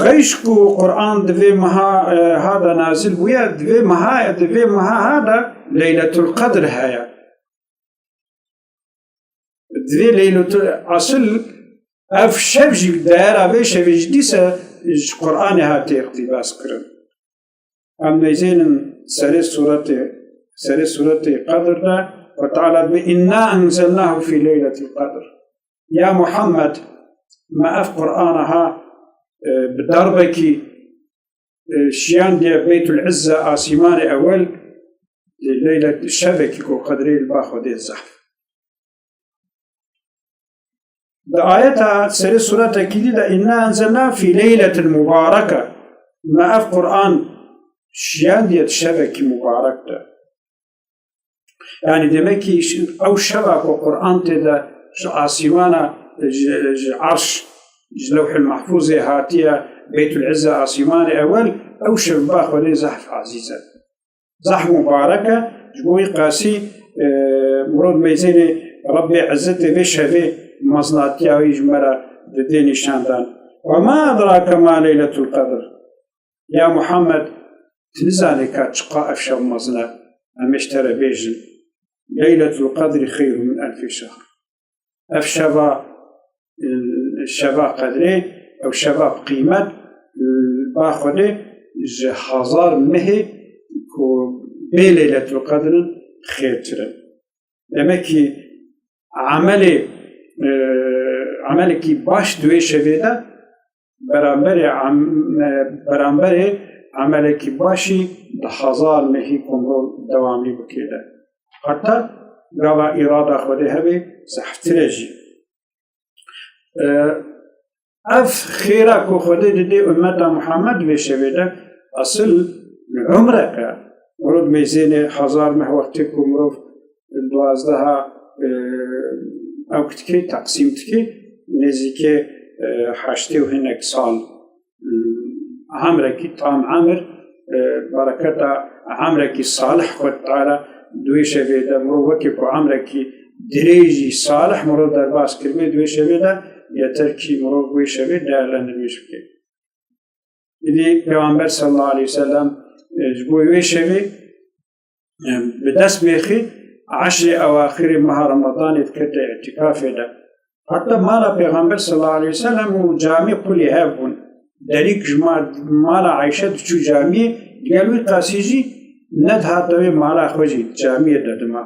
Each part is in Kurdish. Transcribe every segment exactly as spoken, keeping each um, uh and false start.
Xeyş ku Quran di vê meha, e, ha de nazil bûye, di vê meha, di vê meha ha de Leyletul Qedr heye. Divê Leyletul, asil ev şev jî, dayera vê şevê jî dîse ji Qur'anê hatiye iqtîbas kirin. Em neyzênin serê suretê, serê suretê Qedr de, Xwe Teala dibê, "Inna enzelnahu fî leyletil qedr." Ya Muhammed, me ev Qur'ana ha, e, bi darbekî, e, şiyandiye Beytul Izze, asîmanê ewel, e, leyle şevekî ku qedrê li ba Xwedê zehf. Di ayeta serê suretekî dî de, "Inna enzelna fî leyletin mubareke." Me ev Qur'an şiyandiye di şevekî mubarek de. Yani demek ki şi-, ew şeva ku Qur'an tê de ji asîmana, ji, ji arş, ji Lewhil Mahfuzê hatiye Beytul Izze, asîmanê ewel, ew şev ba Xwedê zehf ezîz e. Zehf mubarek e, ji bo wî qasî, e, mirov meyzênê Rebbê Izzetê vê şevê mezinatiya wî ji me re didê nîşandan. "Ve ma edrake ma leyletul qedr." Ya Muhammed, tu nizanî ka çiqa ev şev mezin e, em ê ji te re bêjin, "Leyletul qedri xeyrun min elfî şehr." Ev şeva, e, şeva qedrê, ew şeva bi qîmet, e, ba Xwedê ji hezar mehê ku bê Leyletul Qedr in xêrtir in. Demek ki emelê, e, emelekî baş di wê şevê de beramberê em-, e, beramberê emelekî başî di hezar mehî ku mirov dewamî bike de. Heta gava îrada Xwedê hebe, zehftir e jî. E, ev xêra ku Xwedê didê ummeta Muhammed vê şevê de, asil umrek e. Mirov meyzênê hezar meh wextê ku mirov duwazdeha, e, ew dikê, teqsîm dikê, nêzîkê, e, heştê û hinek sal, e, emrekî tam emir, e, bereketa emrekî salih Xwed Teala di wê şevê de mirov wekî ku emrekî dirêjî salih mirov derbas kiribê di wê şevê de, yeter kî mirov wê şevê değerlendirmiş bike. Îdî Pêxember sallallahu aleyhi ve sellem, e, ji bo wê şevê, e, bi dest bêxî eşrê ewaxirê meha Remadanê dikete îtîkafê de. Heta mala Pêxember sallallahu aleyhi ve sellem û camê qulî hev bûn. Derîk ji ma-, mala Eyşe diçû camiyê, digel wî qasî jî nedihate wê mala xwe jî camiyê de dima.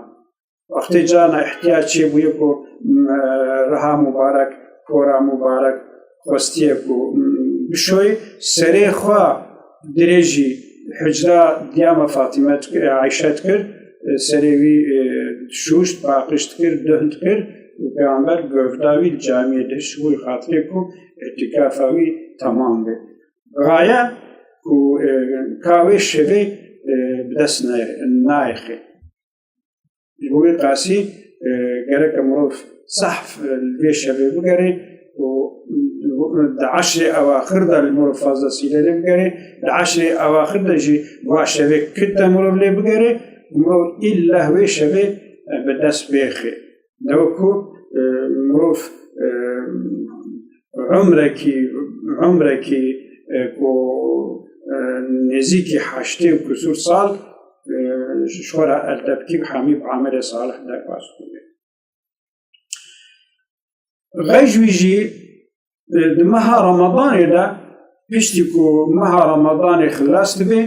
Wextê carna îhtiyacê bûye ku, m, riha mubarek, pora mubarek xwestiye ku, m, bişoyê, serê xwe dirêjî hucra diyama Fatîme dikir, Eyşe dikir, serê wî, e, dişûşt, paqij dikir, duhn dikir û Pêxember govda wî li camiyê de ji bo xatirê ku îtîkafa wî temam be. Gaye ku, e, ka wê şevê, e, bi dest ne-, nayêxê. Ji bo wê qasî, e, gereke mirov zehf, e, li vê şevê bigere û di eşrê ewaxir de li mirov fazlesîle lê bigere, di eşrê ewaxir de jî va şevê kit de mirov lê bigere û mirov îlleh wê şevê, e, bi dest bêxê. Dewe ku, e, mirov, e, umrekî, umrekî, e, ku, e, nêzîkî heştê û kusûr sal, e, ji xwe re elde bikî, hemî bi emelê salih derbas bûye. Xeyş wî jî, e, di meha Remadanê de, piştî ku meha Remadanê xilas dibe,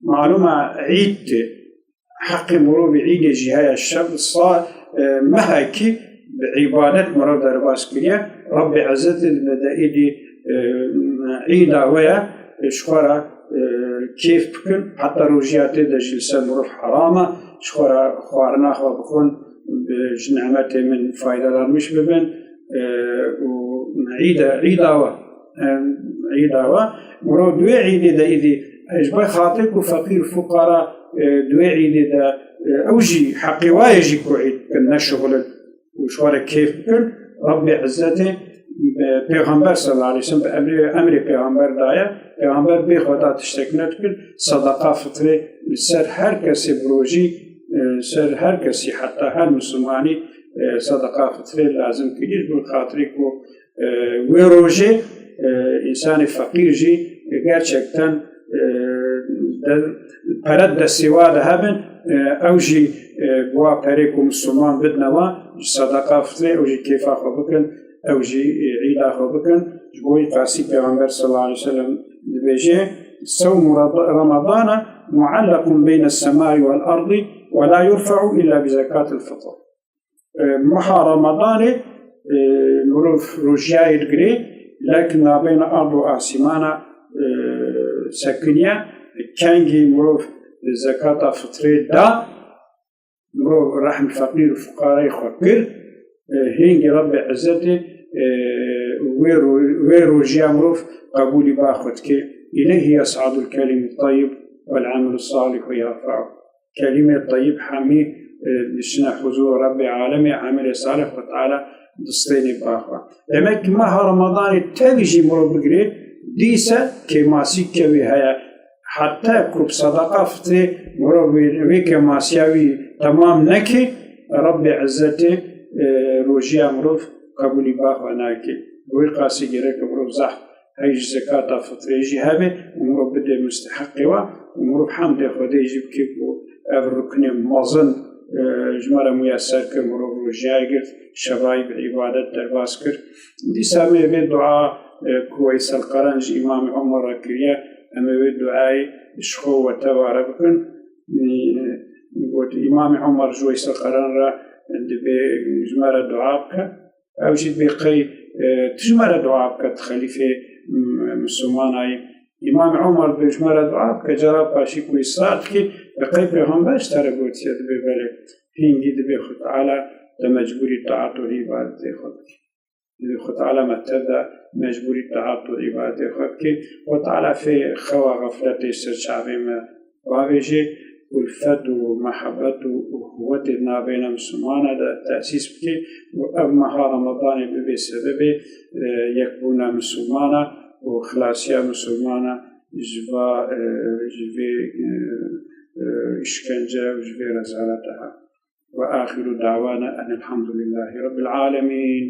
malûm e, îd tê. Heqê mirovî îdê jî heye. Şev sa-, e, mehekî bi îbadet mirov derbas kiriye. Rebbê Ezzetê dibêje îdî, e, îda we ye, e, ji xwe re, e, kêf bikin. Heta rojiya tê de jî li ser mirov heram e. Ji xwe re xwarina xwe bixwin, bi, ji nimetê min faydelanmiş bibin. E, û îde, îda we. Em, îda we. Mirov di wê îdê de îdî, e, ji ber xatirê ku feqîr û fuqara, e, di wê îdê de, e, ew jî heqê wa ye jî ku îd bikin, neşixulin û ji xwe re kêf bikin. Rebbê Izzetê, e, Pêxember sallallahu aleyhi ve sellem bi emrê, emrê Pêxember daye. Pêxember bê xwe da tiştek nedikir. Sedeqa fitrê li ser her kesê bi rojî, e, ser her kesî, heta her misilmanî, e, sedeqa fitrê lazim kirî. Ji bo xatirê ku, e, wê rojê E, însanê feqîr jî gerçekten, e, de, pere destê wa de hebin, e, ew jî, e, bi wa perê ku misilman bidine wa, ji sedeqa fitrê ew jî kêfa xwe bikin, ew jî, e, îda xwe bikin. Ji bo wî qasî Pêxember sallallahu aleyhi ve sellem dibêje, "Sewmu Rab-, Ramadana muallakun beyne semai vel ardi ve la yurfa'u illa bi zekatil fitr." E, meha Ramadanê, e, mirov rojiyayê digire, lek nabeyna ard û asîmana, e, sekiniye, kengî mirov zekata fitrê da, mirov rehm feqîr û fuqarayê xwe kir, e, hingî Rebbê Izzetê, e, wê ro-, wê rojiya mirov qebûlî ba xwe dike. "Îleyhî yes'adul kelimut tayyib vel amelus salihu yerfa'u." Kelîmê teyib hemî, e, diçine huzûr Rebbê alemê, emelê salih Xwe Teala distênê ba xwe. Demek ki meha Ramadanê tevî jî mirov bigirê, dîse kêmasî kevî heye. Heta ku bi sedeqa fitrê mirov wê, wê kêmasiya wî temam neke, Rebbê Izzetê, e, rojiya mirov qebûlî ba xwe nake. Wê qasî gereke mirov zehf hey ji zekata fitrê jî hebe û mirov bide musteheqê wa û mirov hemdê Xwedê jî bike ku ev ruknê mezin, e, ji me re muyeser kir, mirov rojiyayê girt, şevayî bi îbadet derbas kir. Dîsa em ê vê dua, e, ku Weysel Qeren ji Îmamê Omer re kiriye, em ê vê duayê ji xwe û we teva re bikin. E, got, Îmamê Omer ji Weysel Qeren re dibê ji me re dua bike. Ew jî dibê qey, e, tu ji me re dua bike, tu xelîfê, m-, misilmanayî. Îmam Omer dibê ji me re dua bike, cara paşî ku îsrar dikî, bi qey Pêxember ji te re gotiye, dibê belê. Hingî dibê Xwe Teala te mecbûrî taat û îbadetê xwe bikî. Dibê Xwe Teala me tev de mecbûrî taat û îbadetê xwe bikî. Xwe Teala fê xewa xefletê ser çavê me bavêjê, ulfet û mehebet û uxuwetê di navbeyna misilmana de tesîs bike û ev meha Ramadanê bibe sebebê, e, yekbûna misilmana û xilasiya misilmana ji va, e, ji vê, e, e, îşkence û ji vê rezaleta. Ve axiru dawana enil hamdulillahî rabbil alemîn.